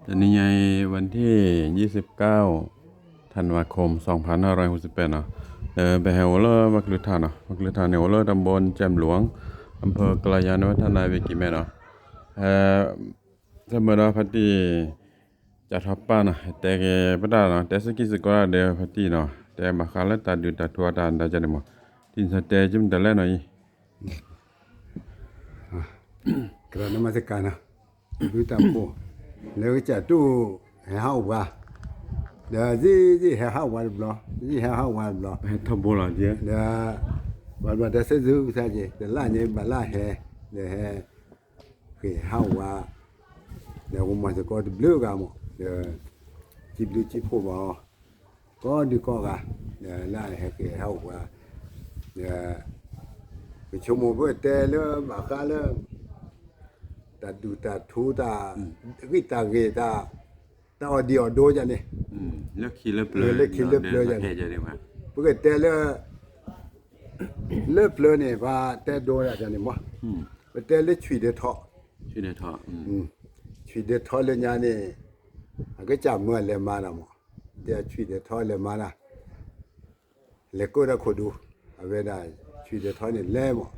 တနံၤညါအံၤ วันที่ยี่สิบเก้า ธันวาคม สองพันห้าร้อยหกสิบแปด နီၤ, ပဟဲအိၣ်လၢဘၣ်ကျုးထၣ်နီၤ, ဘၣ်ကျုးထၣ်န့ၣ်အိၣ်လၢ ตำบลแจ่มหลวง อำเภอกลาญาวัฒนะ เวกิแม่ နီၤ, ဆၢမုၢ်ဒီးဖါတံၢ် ကၠးထီၣ်ပၢ်နီၤ, တဲက့ၤပတၢ်နီၤ, တဲစ့ၢ်ကီးစ့ၢ်ကီးဒီးဖါတံၢ်နီၤ, တဲဘၣ်ဃးလၢတၢ်ဒုၣ်တၢ်ထူအတၢ်ဒုးန့ၣ်မး, တံၢ်စတဲကမတလဲၣ်နီၤအံၤ ကရၢနမစကၤနီၤ, ဘုတၢ်ဖိ, လၢကစၢ်တူၢ်ဟဲဟးအိၣ်ပှၤ, ဒီးစ့ၢ်စ့ၢ်ဟဲဟးအိၣ်ပှၤတဘျီ, စ့ၢ်ဟဲဟးအိၣ်ပှၤတဘျီ, ဟဲထီၣ်ဘိလီၤ, ဒီး ဘၣ်ဘၣ်တၢ်စဲၣ်စူကစၢ်က့ၤ တလၢ်န့ၣ်ဘၣ်လၢဟဲ, ဒီးဟဲ ဃ့ၢ်ဟးအိၣ်ပှၤ, ဒီးကမၤစ့ၢ်ကီးတဘျုးဂၤမး, ဒီး စံးဘျုးစံးဖှိၣ်ဘၣ်အီၤ ကိးဒုးကိးဂၤ, ဒီးလၢအဟဲဃ့ၢ်ဟးအိၣ်ပှၤ, ဒီး ပဆိကမိၣ်ပတဲလၢဘၣ်ဃးလၢ တၢ်ဒုၣ်တၢ်ထူတၢ် ဂံၢ်တၢ်ဂ့ၤတၢ် တၢ်အီၣ်ဒံးအီၣ်ဒိယၤန့ၣ်, လၢခံလၢပျၢၤယၤန့ၣ်, ပကတဲလၢ လၢပျၢၤန့ၣ် ပှၤတဲဒိယၤန့ၣ်မး, ပတဲလၢဆွံၣ်ဒၢထီ, ဆွံၣ်ဒၢထီလၢညါန့ၣ်, အကစၢ်မၢအလဲၤမၤတၢ်မး, တဲဆွံၣ်ဒၢထီလဲၤမၤတၢ် လဲၤကိးတၢ်ခိၣ်ဒူ, အဝဲဒၣ် ဆွံၣ်ဒၢထီန့ၣ်လဲၤမး,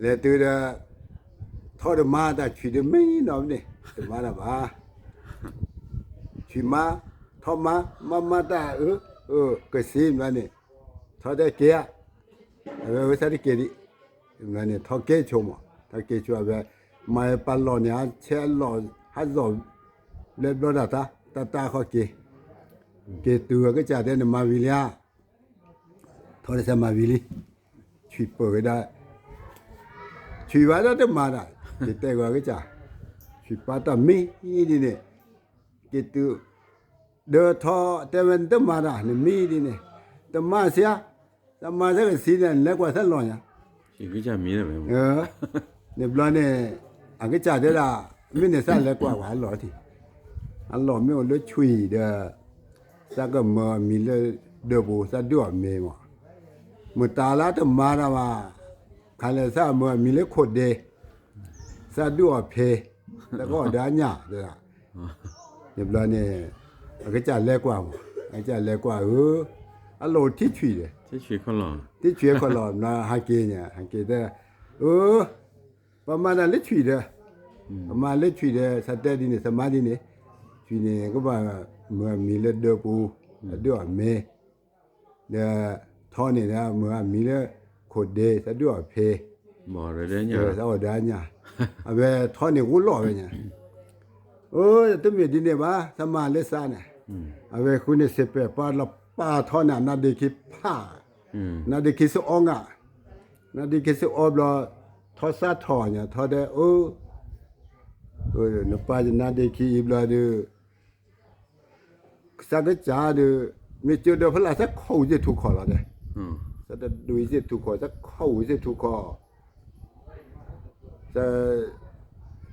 လဲၤတုၤဒီး ထီတမၤတၢ်ဆွံၣ်ဒၢမံနီၤန့ၣ် တမၤတၢ်ဘၣ်, ဆွံၣ်မါ, ထီမါ, မၤမၤတၢ်အၢ, ကစ့မးန့ၣ်, ထီတဲက့ၤဧါ, အဝဲဝဲသးတက့ၤဒံး, န့ၣ် ထီက့ၤဆိမး, ထီက့ၤဆိအဝဲ, မၤပာ်လီၢ်န့ၣ် ဟးဆဲးအလီၢ်, ဟးလီၢ်, လဲၤဘျီတၢ်သး, တၢ်တၢ်ဃီက့ၤ, က့ၤတုၤအကစၢ်တဲန့ၣ်မၤဝံၤလံဧါ ထီတစဲးမၤဝံၤလံ, ဆွံၣ်ပၢၢ်ဝဲဒၣ်, ဆွံၣ်ဝဲဒၣ်တမၤတၢ်, က့ၤတဲဂီၤကစၢ်, ဆွံၣ်ပၢတၢ်မံဒ်န့ၣ်, က့ၤတုၤ, ဒီးထီတဲဝဲနတမၤတၢ် နမံဒ်န့ၣ်, တမၤစ့ၢ်ဧါ, တမၤစ့ၢ်ကစံးန့ၣ် လဲၤကွၢ်သးလီၢ်ညါ န့ၣ်ဘျီန့ၣ်, အကစၢ်တဲဒၣ်, မ့ၢ်န့ၣ်သးလဲၤကွၢ်ဝဲအလီၢ်တံၢ်, အလီၢ်မ့ၢ်အိၣ်လၢဆွံၣ်ဒီး, သးကမၢအမံၤလၢဒၢပူၤ သးဒုးအီၣ်မ့ၤမး, မတၤလၢတမၤတၢ်ဘၣ်, ခါလဲၣ်သးမၢအမံၤလၢခိၣ်ဒ့, သးဒုးအီၣ်ဖ့, သးကအီၣ်ဒီးအညၣ်တဲဒၣ်, န့ၣ်ဘျီန့ၣ်, အကစၢ်လဲၤကွၢ်မး, အကစၢ်လဲၤကွၢ်ဧၢ, အလီၢ်အိၣ်ထံဆွံၣ်ဒီး, ထံဆွံၣ်ခီလီၢ်, ထံဆွံၣ်ခီလီၢ် ဟးက့ၤညါ ဟးက့ၤတဲ, အၢ, ပမၤတၢ်လၢဆွံၣ်ဒီး, ပမၤလၢဆွံၣ်ဒီး သးတဲဒ်န့ၣ် သးမၤဒ်န့ၣ်, ဆွံၣ်န့ၣ် ကဘၣ်မၢအမံၤလၢဒၢပူၤ, သးဒုးအီၣ်မ့ၤ ဒီးထီန့ၣ်ဒီး မၢအမံၤလၢခိၣ်ဒ့ သးဒုးအီၣ်ဖ့, သးအီၣ်ဒီးအညၣ်, အဝဲထီန့ၣ်ဂိၢ်လီၢ်ဝဲညါ, အၢ တမ့ၢ်ဒ်န့ၣ်ဘၣ် သးမၤလၢသးန့ၣ်, အဝဲဃုန့ၣ်စ့ၢ်ပဲာ်ပှၤလီၤပာ်ထီန့ၣ် နါဒ့ခံဖး, နါဒ့ခံစ့ၢ်အီငါ, နါဒ့ခံစ့ၢ်အီဘျီ, ထီသးထီၣ်ညါ ထီတဲအၢ နပၢ်ယနါဒ့ခံအံၤဘျီဒီး သးကစၢ်ဒီး မ့ၢ်ကၢဒီဖီလာ်သးခီၣ်ဝံၤသ့ၣ်ထူၣ်ခီၣ်လီၤတဲ, သးတဒုးသ့ၣ်ထူၣ်ခီၣ် သးခီၣ်ဝံၤသ့ၣ်ထူၣ်ခီၣ်, သး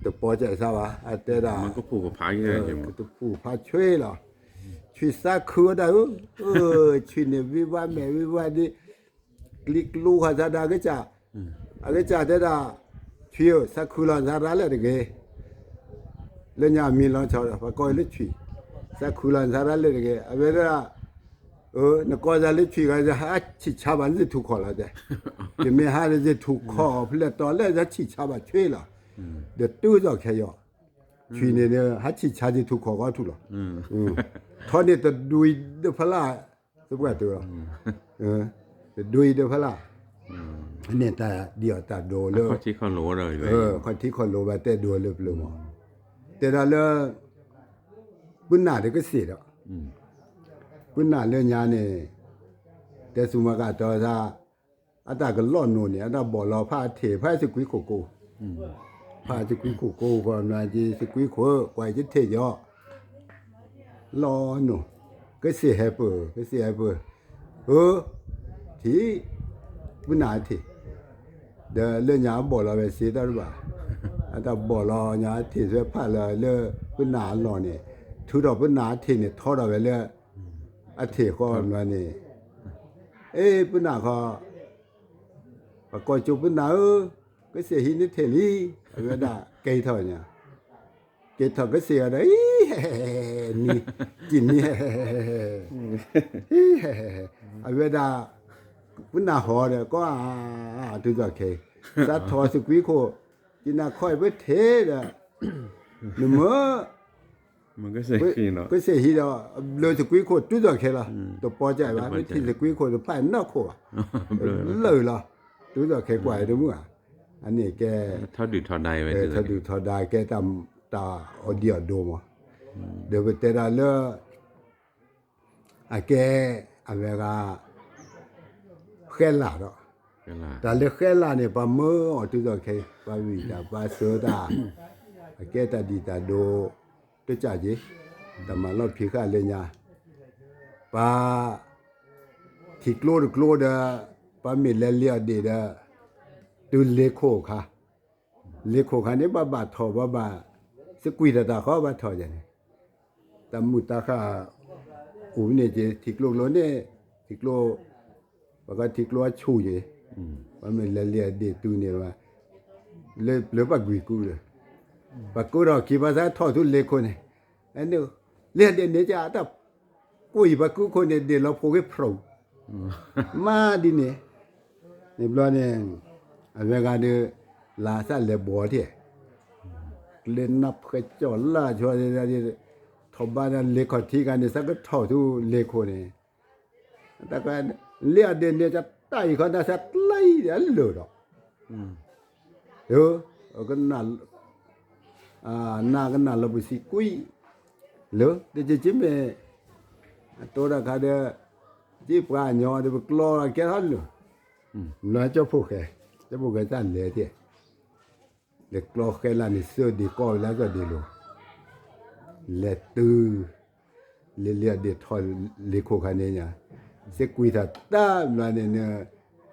တပီစၢ်သးဘၣ် အတဲဒၣ်, ကတဖူၣ်ဖးဆွ့လီၤ, ဆွံသးခုဝဲဒၣ်ဧၢ, ဆွံန့ၣ်ဝံဝါမဲာ်ဝံဝါဒ့ ကျံကျိဃာ်သးဒီးအကစၢ်, အကစၢ်တဲဒၣ်, ဆွံဧၢ သးခုလီၤနသးရါလၢာ်တဂ့ၤ, လၢညါအမံၤလီၤဆီဒီး ပှၤကိးလၢဆွံ, သးခုလီၤနသးရါလၢာ်တဂ့ၤ, အဝဲဒၣ်, နကိးသးလၢဆွံဂၤ ဟးဆံၣ်ဆါဘၣ်နသ့ၣ်ထူၣ်ခီၣ်လီၤတဲ, တမ့ၢ်ဟးလၢသ့ၣ်ထူၣ်ခီၣ်ဖျဲၣ်တီၤလၢသးဆံၣ်ဆါဘၣ်ဆွ့လီၤ, ဒီးတုၤသိးခဲအံၤ, ဆွံန့ၣ် ဟးဆံၣ်ဆါသ့ၣ်ထူၣ်ခီၣ်ဂီၢ်ထူၣ်လီၤ, ထီန့ၣ်တဒုးအံၤဒီးဖီလာ် သပှၢ်တၢၢ်လီၤ, တဒုးအံၤဒီးဖီလာ်, န့ၣ်တၢ်ဒ်အီၤတၢ်ဒိးလၢ, ခီၣ်ထံးခီၣ်လိၤဝဲဒၣ်လၢပျၢၤမး, တဲဒၣ်လၢ, ပုၢ်နၢ်ဒီးကစ့ၢ်ဒီး, ပုၢ်နၢ်လၢညါန့ၣ်, တဲဆူမၤကၤတီၤသး, အတၢ်ကလီၢ်နိၣ်န့ၣ် အတၢ်ဘီၣ်လီၤဖးအထံး ဖးသကွံခိၣ်ကိ, ဖးသကွံခိၣ်ကိဃီ နၤက့ၤသကွံခိၣ် ကွၢ်ယထံးယီၤ လီၤနိၣ်, ကစ့ၢ်ဟဲပၢၢ် ကစ့ၢ်ဟဲပၢၢ်, အၢ, ထံၣ်, ပုၢ်နၢ်အထံး, ဒီးလၢညါအဘီၣ်လီၤဝဲစ့တၢ်တဘၣ်, အတၢ်ဘီၣ်လီၤညါအထံး သွဲဖးလၢ လၢပုၢ်နၢ်အလီၢ်န့ၣ်, ထုးထီၣ်ပုၢ်နၢ်အထံးန့ၣ် ထီထီၣ်ဝဲလၢ အထံးဃီမးန့ၣ်, အ့ ပုၢ်နၢ်ဃီ ပကိးကၠိပုၢ်နၢ်ဧၢ, ကစ့ၢ်ဟံးန့ၢ်ထံးလံ, အဝဲဒၣ်ကဲထီၣ်ညါ, ကဲထီၣ်ကစ့ၢ်ဂၤဒီး အံၤ နံၤ, ကံၣ်နံၤ, အဝဲဒၣ် ပနၢ်ဟီဒီး ကီၢ် တုၤသိးခဲအံၤ သးထီၣ်သကွံခိၣ်, ကနၣ်ခီအံၤပထဲဒီး နမ့ၢ် ကစၢ်ဟံးဒီး ဘျၢသကွံခိၣ်တုၤသိးခဲလီၤ, တပီကဘၣ် မ့ၢ်ထံၣ်သကွံခိၣ်တဖၣ်နီၢ်ခိၣ်ဘၣ်, ဘျၢလီၤ, တုၤသိးခဲကွၢ်တမုၢ်ဧါ, အန့ၣ်ကဲ ထီဒုၣ်ထီဒါဝဲ ထီဒုၣ်ထီဒါကဲ တၢ်အီၣ်ဒံးအီၣ်ဒိမး, ဒီးပတဲဒၣ်လၢ အကဲ အဝဲဂၤ ဃဲလၢ်ဒီး တၢ်လၢဃဲလၢ်န့ၣ် ပှၤမၢအီၤတုၤသိးခဲအံၤ ပှၤဝံၣ်တၢ်ပှၤစၢၤတၢ်, အကဲတၢ်ဒံၣ်တၢ်ဒိ တကးက့ၤ, တၢ်မၤလီၢ်ဖံးဃာ်လၢညါ, ပှၤ ထံကျိတကျိဒီး ပှၤမ့ၢ်လဲၤလံအီၤဒ့ၣ်ဒီး တုၤလ့ခိၣ်အခါ, လ့ခိၣ်အခါန့ၣ် ပှၤဘၣ်ထီၣ် ပှၤဘၣ် သကွံာ်တၢ်တၢ်ဃီဘၣ်ထီၣ်ယၤန့ၣ်, တၢ်မုာ်တၢ်ဃၢ် အိၣ်န့ၣ်က့ၤ ထံကျိကျိန့ၣ်, ထံကျိ ပှၤကထံကျိအဆူၣ်က့ၤ, ပှၤမ့ၢ်လဲၤလံအီၤဒ့ၣ်တုၤန့ၣ်ဘၣ်, လၢပျၢၤပှၤကွံာ်ကူဒီး ပှၤကူထီၣ်ခံ ပှၤသးထီၣ်ဆူလ့ခိၣ်န့ၣ်, လ့ဒ့ၣ်န့ၣ်ကတၢ် ကွံာ်ပှၤကူခိၣ်န့ၣ် ဒ့ၣ်လီၤဖိက့ၤဖရိး, မၤဒ်န့ၣ်, န့ၣ်ဘျီန့ၣ် အဝဲဂၤဒီး လၢသးလဲၤဘှီထံၣ်, ကျဲနၢ်ဖှဲကၠီၣ်လၢ်ဆီ ထီၣ်ဘးဒီးလ့ခီၣ်ထံးဂၤန့ၣ် သးကထီၣ်ဆူလ့ခိၣ်န့ၣ်, လ့အီၤဒ့ၣ်န့ၣ် ကတၢ်အံၤခီ တၢ်သးကျါအံၤဒီးအလၢာ်ဒီး ကနၣ်လၢပစံးကွံာ်, လၢတက့ၤက့ၤမ့ၢ် အတိတၢ်ခါဒီး က့ၤပှၤကညီဒီးပကျီကဲထီၣ်လၢာ်, လၢကၠိဖိၣ်ဃဲ, ကၠိဖိၣ်ဃဲတၢ်လဲၤသ့ၣ်, လဲၤကျီဃဲလၢ်န့ၣ် သၢဒ့ၣ်ကီၢ်ဝဲလၢကီၢ်ဒ့ၣ်လိၤ, လဲၤတုၤ လ့လ့အီၤဒ့ၣ်ထီၣ်လ့ခိၣ်ခါန့ၣ်ညါ, သ့ကွံာ်ထီၣ်တၢ်ဘျီန့ၣ်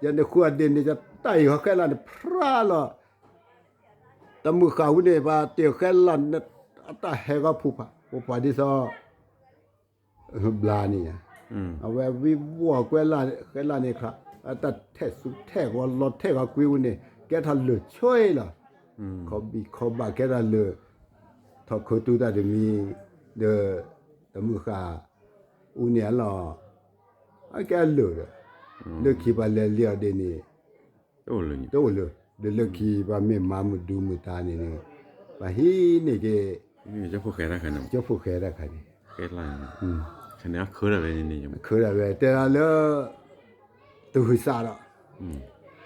ယနဃုအီၤဒ့ၣ်န့ၣ် ယတၢ်အံၤဃီဃဲလၢ်န့ၣ် ဖြါလီၤ, တၢ်မုၢ်ဃၢ်ဝံၤန့ၣ် ပှၤတ့ၢ်ဃဲလၢ်န့ၣ် အတၢ်ဟဲဂီၤဖူးဖး ပှၤဒ်သိး ဘျါန့ၣ်ညါ, အဝဲဝံၤဝီၤကွဲလၢ် ဃဲလၢ်န့ၣ်ခါ, အတၢ်ထဲးသူထဲးဂီၤလီၤထဲးဂီၤကွံာ်ဝံၤန့ၣ် ကဲထီၣ်လၢာ်ဆွဲလီၤ, ခီဘံၣ်ခီဘၣ်ကဲထီၣ်လၢာ်, ထီၣ်ခၢတူတၢ်တမံၤ, ဒီး တၢ်မုၢ်ဃၢ် အူန့ၣ်အလီၢ်, အကဲအလၢာ်ဒီး, လၢခံပှၤလဲၤလံအီၤဒ့ၣ်န့ၣ် တအိၣ်လၢၤ, ဒီးလၢခံပှၤမ့ၢ်မၤမုာ်ဒုးမုာ်တၢ်န့ၣ်န့ၣ်, ပှၤဟံးန့ၢ်က့ၤ ကၠိဖိၣ်ဃဲတၢ်ခါန့ၣ်, ကၠိဖိၣ်ဃဲတၢ်ခါန့ၣ်, ခါန့ၣ်အခၢဒၣ်ဝဲန့ၣ်, အခၢဒၣ်ဝဲ တဲဒၣ်လၢ တဟုးစးဒီး,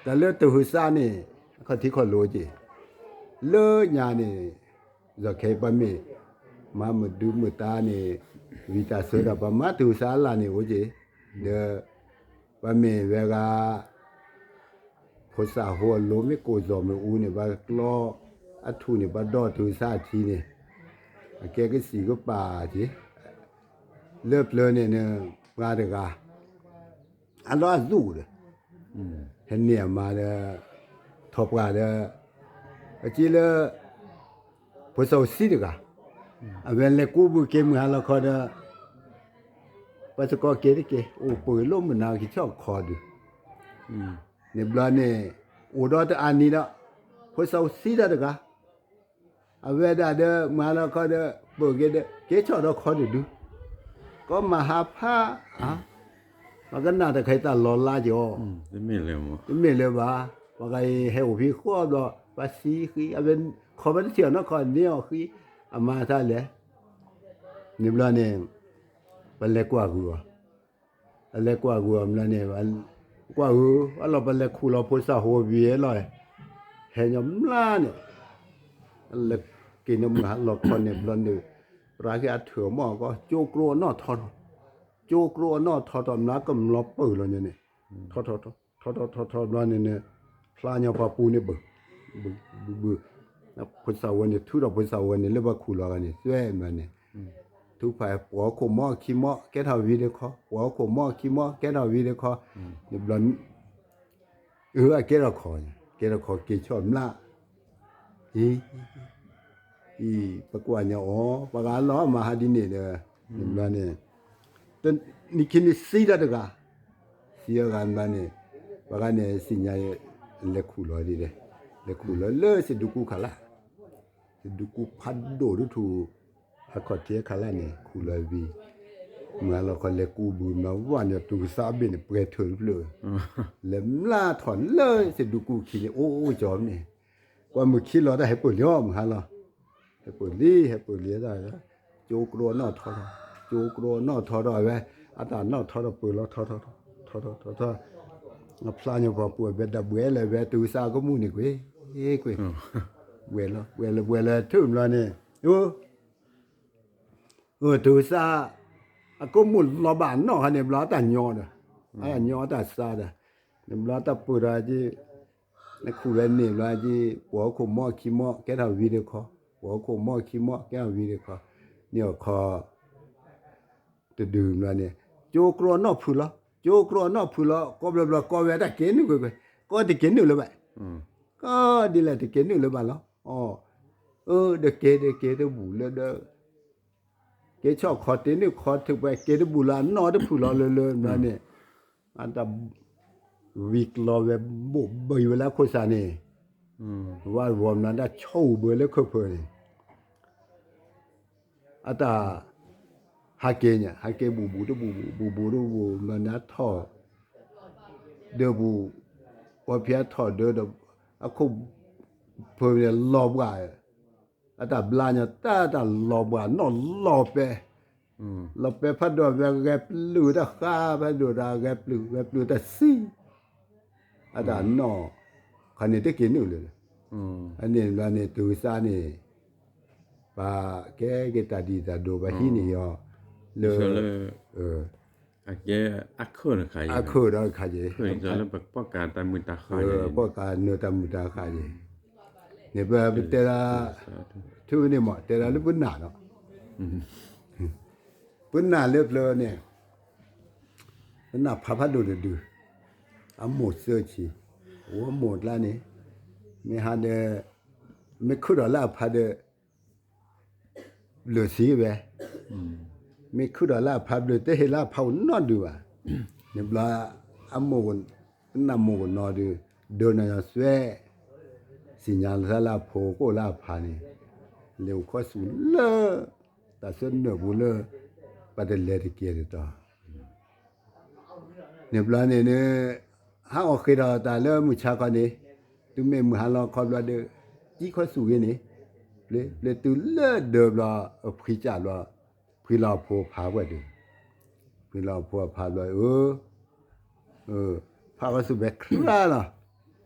တၢ်လၢတဟုးစးန့ၣ် အခီၣ်ထံးခီၣ်လိၤက့ၤ, လၢညါန့ၣ် ယီၤခဲအံၤပှၤမ့ၢ် မၤမုာ်ဒုးမုာ်တၢ်န့ၣ်, ဝံတၢ်စၢၤဒီးပှၤမၤတဟုးစးအလၢ်န့ၣ်အိၣ်က့ၤ, ဒီး ပှၤမ့ၢ်ဝဲဂၤ ဖိသၣ်ဟိအလိၤမ့ၢ်ကိၢ်စီၤမ့ၢ်အူန့ၣ် ပှၤကျီအထူၣ်န့ၣ် ပှၤဒီတဟုးစးအထံန့ၣ်, အကဲကစံးကပၤက့ၤ, လၢပျၢၤန့ၣ်န့ၣ် ပှၤတဂၤ အလီၢ်အသူၣ်ဒီး ဟဲန့ၢ်အမါဒီး ထီၣ်ပှၢ်ဒီး အက့လၢ ဖိစီၤဆံးတဂၤ, အဝဲလဲၤကူပူၤက့ၤမုၢ်ဟါလီၤခီဒီး ပှၤသကိးက့ၤတက့ၢ် အိၣ်ပှဲၤလိာ်မုၢ်နၤက့ၤဆီၣ်ခီဒုး, န့ၣ်ဘျီန့ၣ် အိၣ်ဒီးတအါနံၤဒီး ဖိစီၤဆံးတၢ်တဂၤ အဝဲဒၣ်ဒီး မုၢ်ဟါလီၤခီဒီး ပၢၢ်က့ၤဒီး က့ၤဆီၣ်ဒီးခီဒုးဒုး, ကီမၤဟါဖး ပှၤကနၣ်တၢ်ခဲအံၤတၢ်လီၤလါက့ၤအီၤ, တမ့ၢ်လၢၤဘၣ်, ပှၤဂၤအံၤဟဲအိၣ်ဖဲဃီဘျီ ပှၤဆံးဃံ အဝဲခီဖဲတထံၣ်အီၤနီတခီန့ၢ်အီၤဃံ, အမၤတၢ်လဲၣ်, န့ၣ်ဘျီန့ၣ် ပလဲၤကွၢ်ဂုာ်အီၤ အလဲၤကွၢ်ဂုာ်အီၤဘျီန့ၣ် ကွၢ်ဂုာ်အလီၢ် ပလဲၤခူၣ်လီၤဖိသၣ်ဟိဝံၤအလီၢ်, ဟဲညီမျါန့ၣ်, လဲၤက့ၤန့ၣ်မုၢ်ဟါလီၤခီန့ၣ်ဘျီန့ၣ်, ပြၢ်က့ၤအထၢၣ်မီၢ်ကီ ကၠိကျိအနီၢ်ထီထီၣ်, ကၠိကျိအနီၢ်ထီထီၣ်မျါကမျီၤပၢၢ်လီၤညီန့ၣ်, ထီထီၣ်ထီထီၣ်ထီထီၣ်ဘျီန့ၣ်န့ၣ်, ဖျါညီပှၤပူၤန့ၣ်ဘုး, ဘုးဘုး, ဖိသၣ်ဝဲန့ၣ် ထုးထီၣ်ဖိသၣ်ဝဲန့ၣ် လၢပှၤခူၣ်လီၤဂၤန့ၣ် သွဲမၤန့ၣ်, ထုးဖးပှၤခိၣ်မီၢ်ခံမီၢ် ကဲထီၣ်ဝံၤတခီ, ပှၤခိၣ်မီၢ်ခံမီၢ် ကဲထီၣ်ဝံၤတခီ, န့ၣ်ဘျီ အၢ အကဲထီၣ်ခီ, ကဲထီၣ်ခီက့ၤဆီၣ်မျါ, အံၤ, အံၤ, ပကွၢ်ညီအီၤ ပှၤဂၤလီၤမၤဟးဒ်န့ၣ်ဒီး, န့ၣ်ဘျီန့ၣ်, နံၣ်ခံနံၣ်ဆံးတၢ်တဂၤ, ဆံးအဂၤဘျီန့ၣ်, ပှၤဂၤန့ၣ် စံၣ်ညါ လဲၤခူၣ်လီၤဒ်လဲၣ်, လဲၤခူၣ်လီၤလၢစဒူကူခးလၢ်, စဒူကူဖးဒိၣ်ဒိၣ်ထူၣ် အခီၣ်ထံးအခါလၢ်န့ၣ် ခူၣ်လီၤဝံၤ, မုၢ်ဟါလီၤခီလဲၤကူးဘုးမၤဝဲန့ၣ် တူၢ်သးအဘ့ၣ်န့ၣ် ပှဲၤထၢၣ်တဖျၢၣ်, လဲၤမျၢ်ထီၣ်လၢသဒူကူၣ်ခံန့ၣ် အိၣ်အိၣ်ကၠီန့ၣ်, ကွၢ်မုၢ်ခံလီၤတၢ်ဟဲပၢၢ်လံအီၤ မုၢ်ဟါလီၤ, ဟဲပၢၢ်လံ ဟဲပၢၢ်လံတၢ်, ကၠိကရီနီၣ်ထီထီၣ်, ကၠိကရီနီၣ်ထီထီၣ်ဝဲ, အတၢ်နီၣ်ထီထီၣ်ပၢၢ်လီၤထီထီၣ်ထီထီၣ်ထီထီၣ်, အဖျါညိၣ်ဖီပူၤအဝဲဒၣ်ဘှဲးလၢဝဲတူၢ်သးကမူၣ်န့ၣ်ကွ့ၢ်, ကွ့ၢ်, ဘှဲးလီၤ ဘှဲးလီၤ ဘှဲးလီၤထူၣ်ဘျီန့ၣ်, အိၣ် တူၢ်သး, အကိးမုၣ်လီၤဘၣ်နီၣ်ဟါန့ၣ်ဘျီအတၢ်ညီဒီး, အတၢ်ညီအတၢ်သးဒီး, န့ၣ်ဘျီတၢ်ပၢၢ်ဒီးက့, နခူၣ်ဝဲန့ၣ်ဘျီက့, ပှၤဟီၣ်ခိၣ်မီခံမီ ကဲထီၣ်ဝံၤတခီ, ပှၤဟီၣ်ခိၣ်မီခံမီ ကဲထီၣ်ဝံၤတခီ, န့ၢ်အခီ တဒုဘျီန့ၣ်, ကၠိကရီနီၣ်ဖုးလီၤ, ကၠိကရီနီၣ်ဖုးလီၤ, ကိးဘျီဘျီကိးဝဲတၢ်ကဲနုာ်ကွ့ၢ်ကွ့ၢ်, ကိးတကဲနုာ်လၢၤဘၣ်, ကိးဒ်လဲၣ်တကဲနုာ်လၢၤဘၣ်လီၤ, အၢ, ဒီးကဲဒီးကဲတဘူၣ်လၢဒီး ကဲဆီၣ်ခီတ့နုာ်ခီထုးပှဲၤ ကဲတဘူၣ်လၢအနီၣ်တဖုးလီၤလၢလၢဘျီန့ၣ်, အတၢ်ဝံၤကျီဝဲဘိၣ်ဘၢဝဲလၢအခိၣ်စးန့ၣ်, ဝါဝီၤမျးဒၣ်ဆီၣ်အူဘၢလၢခၢၣ်ဖၢန့ၣ်, အတၢ် ဟးက့ၤညါ ဟးက့ၤဘူၣ်ဘူၣ်တဘူၣ်ဘူၣ် ဘူၣ်ဘူၣ်တဘူၣ်ဘူၣ် မၤနၢၤထီၣ် ဒၢပူၤ, ပီဖံးအထီၣ်ဒၢဒီး အခိၣ်ဖၢန့ၣ်လီၤဘှး, အတၢ်ဘျါညါတၢ်တၢ်လီၤဘှးနီၣ်လီၤပဲ, လီၤပဲဖးဒိၣ်ဝဲဂဲၤပျုၢ်တၢ်ဃါ ဖးဒိၣ်တၢ်ဂဲၤပျုၢ် ဂဲၤပျုၢ်တၢ်စံ, အတၢ်နီၣ်, ခီန့ၣ်တက့ၤနုာ်လၢၤ, အန့ၣ်ဘျီန့ၣ် တူၢ်သးန့ၣ် ပှၤကဲက့ၤတၢ်ဒ်တၢ်ဒိး ပှၤဟံးန့ၢ်အီၤလၢ အကဲအခၢၣ်တခါအံၤ, အခၢၣ်ဒီးတခါအံၤ, ပီၣ်ကးနၢၤတၢ်မုာ်တၢ်ဃၣ်အံၤ, န့ၣ်ပတဲဒၣ်, ထုးန့ၣ်မး တဲဒၣ်လၢပနၢ်ဒီး, ပနၢ်လၢပျၢၤန့ၣ်, ပနၢ်ဖးဖးဒိၣ်တဒု, အမိၢ်သၢဆံ, အိၣ်အမိၢ်ကျါန့ၣ်, မ့ၢ်ဟါဒီး, မ့ၢ်ခုၣ်ဒီးလၢအဖါဒီး ဘျၢၣ်ဆံးဝဲ, မ့ၢ်ခုၣ်ဒီးလၢအဖါဘျၢၣ် တဟ့ၣ်လၢအဖါအိၣ်နီတဒုဘၣ်, န့ၣ်ဘျီ, အမိၢ်, ပနၢ်မိၢ်ကနီၤဒီး, ဒိးနီၢ်ယွၤစွဲ, သ့ၣ်ညါလီၤသးလၢအဖိကအိၣ်လၢအဖါန့ၣ်, လဲၤအိၣ်ခီဆူၣ်လၢ တၢ်ဆၢနၢၣ်ပူၤလၢ ပှၤတလဲၤတကဲၤတတီၤ န့ၣ်ဘျီန့ၣ်န့ၣ်, ဟးဂီၤဃ့ထီၣ်တၢ်လၢမုၢ်ဆါခီန့ၣ်, တုၤမ့ၢ်မုၢ်ဟါလီၤခီဘျီဒီး, တံခီဆူၣ်ဂ့ၤန့ၣ်, ပျဲတုၤလၢဒၢးဘျီ, အဖှံစၢ်ဘျီ, ဖှံလီၤအဖိအဖါဝဲဒီး, ဖှံလီၤအဖိအဖါဘျီ, ဖးဝဲဆူၣ်ဖဲခရၣ်လီၤ,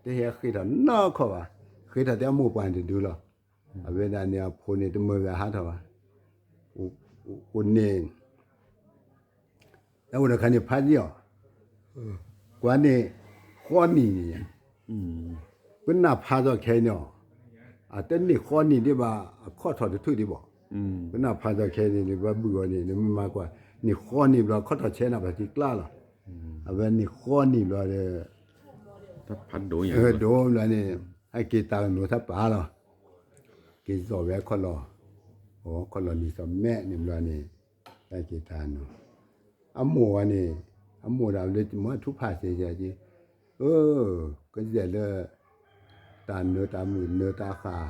တဟဲဃ့ထီၣ်နီၢ်ခီၣ်ဘၣ်, ဃ့ထီၣ်တဲအမိၢ်ပှၢ်န့ၣ်တဒုလီၤ, အဝဲဒၣ်န့ၣ်အဖိန့ၣ်တမၢဝဲဟးထီၣ်ဘၣ်, အိၣ်န့ၣ် တၢ်အိၣ်ဒီးခါန့ၣ်ဖးဒံးအီၤ, ကွၢ်န့ၣ်, ဃီနံၣ်န့ၣ်, ပနၢ်ဖးထီၣ်ခဲအံၤန့ၣ်အီၤ, အတန့ၢ်ဃီနံၣ်ဒံးဘၣ် အခီၣ်ထီၣ်တထူၣ်ဒံးဘၣ်, ပနၢ်ဖးထီၣ်ခဲအံၤန့ၣ် ပှၤဘုၣ်အီၤန့ၣ် နမ့ၢ်မၤကွၢ်, န့ၢ်ဃီနံၣ်ဘျီ အခီၣ်ထီၣ်ဆဲးနၤဘၣ်ထံကျါလီၤ, အဝဲန့ၢ်ဃီနံၣ်ဘျီဒီး ဒိၣ်ဘျီန့ၣ်, ဟဲက့ၤတၢ်ကနိးထါပာ်လီၤ, က့ၤစိာ်ဝဲခီၣ်လီၢ်, ခီၣ်လီၢ်နံၤစီၤမဲာ်န့ၣ်ဘျီန့ၣ်, ဟဲက့ၤတၢ်ကနိး, အမိၢ်ဝဲန့ၣ်, အမိၢ်ဒၣ်လၢမၤထူဖးစ့ၢ်ကီး, အၢ, ကစဲးလၢ တၢ်နၢၤတၢ်မုာ်နၢၤတၢ်ဃၣ်,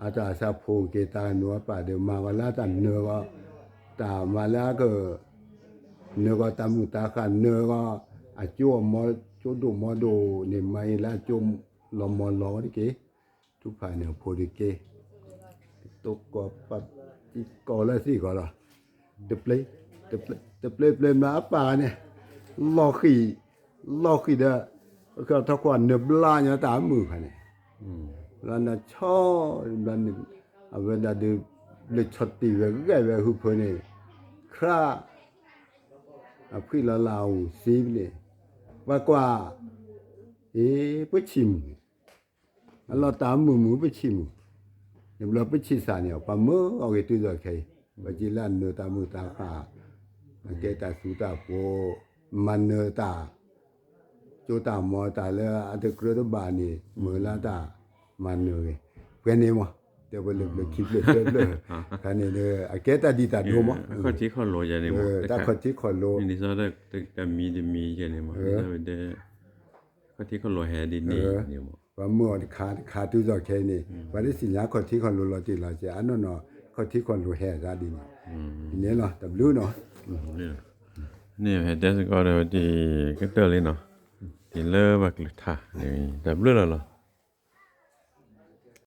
အတၢ်ဆၣ်ဖိက့ၤတၢ်ကနိးအပၢ်ဒီး မၤဝဲလၢတၢ်နၢၤဂီၢ်, တၢ်မၤလၢအက နၢၤဂီၢ်တၢ်မုာ်တၢ်ဃၣ်နၢၤဂီၢ်, အကၠိအမီၤကၠိဒိၣ်မီၤဒိၣ်န့ၣ် မၤအံၤလၢအကၠိလီၤမီၤလီၤတက့ၢ်, ထူဖးန့ၣ်အဖိတက့ၢ်, တကိးပာ်တံကိးလၢသ့ၣ်ဂီၤလီၤ, တပျဲ, တပျဲပျဲမၤအပၢ်န့ၣ်, လီၤဃံၢ်, လီၤဃံၢ်ဒီး, အခီၣ်ထီၣ်ကွၢ်နၢၤဘျါညီတၢ်အမုာ်ခါန့ၣ်, ဘျါနၢၤဆီ, ဘျါန့ၣ်, အဝဲဒၣ်ဒုး, ဘျၢၣ်ဆီၣ်တံၢ်ဝဲဂဲၤဝဲဟုဖၢန့ၣ်, ခရၣ် အဖှံလီၤလၢအအိၣ်စ့န့ၣ်, ပှၤကွၢ်, အ့ ပဆံၣ်မုၢ်, အလီၤတၢ်မုာ်မုာ်ပဆံၣ်မုၢ်, န့ၣ်ဘျီပဆံၣ်စၢ်န့ၣ် ပှၤမၢအီၤဂ့ၤတုၤသိးခဲအံၤ, ပှၤက့လၢအနၢၤတၢ်မုာ်တၢ်ဃၣ်, အကဲတၢ်သူတၢ်ပိၤ, မၤနၢၤတၢ် ကၠိတၢ်မီၤတၢ်လၢအတကြၢးတဘၣ်န့ၣ် မၢလၢတၢ်မၤနၢၤဂ့ၤ, ပှဲၤန့ၣ်မး, တဲဝဲလၢဘျၢၣ်ခံဖျၢၣ်သၢဖျၢၣ်, ခါန့ၣ်ဒီး အကဲတၢ်ဒံးတၢ်ဒိမး, တၢ်ခီၣ်ထံးခီၣ်လိၤယၤန့ၣ်မး, တၢ်ခီၣ်ထံးခီၣ်လိၤ, တမံၤတမံၤယဲန့ၣ်မး, ခီၣ်ထံးခီၣ်လိၤဟဲဒ်န့ၣ်န့ၣ်မး, ပှၤမၢအီၤတခါတခါတုၤသိးခဲအံၤန့ၣ် ပှၤတသ့ၣ်ညါခီၣ်ထံးခီၣ်လိၤလီၤတံၢ်လီၤဆဲး အနီၢ်နီၢ် ခီၣ်ထံခီၣ်လိၤဟဲအသးဒ်န့ၣ်, န့ၣ်လီၤ တၢ်ဘျုးနီၤ, န့ၣ်ဟဲတဲစ့ၢ်ကီးဒီးဝဲဒၣ်ကတၢၢ်လံနီၤ, ဒ်လၢပှၤကလုာ်ထါန့ၣ် တၢ်ဘျုးလီၤလီၤ,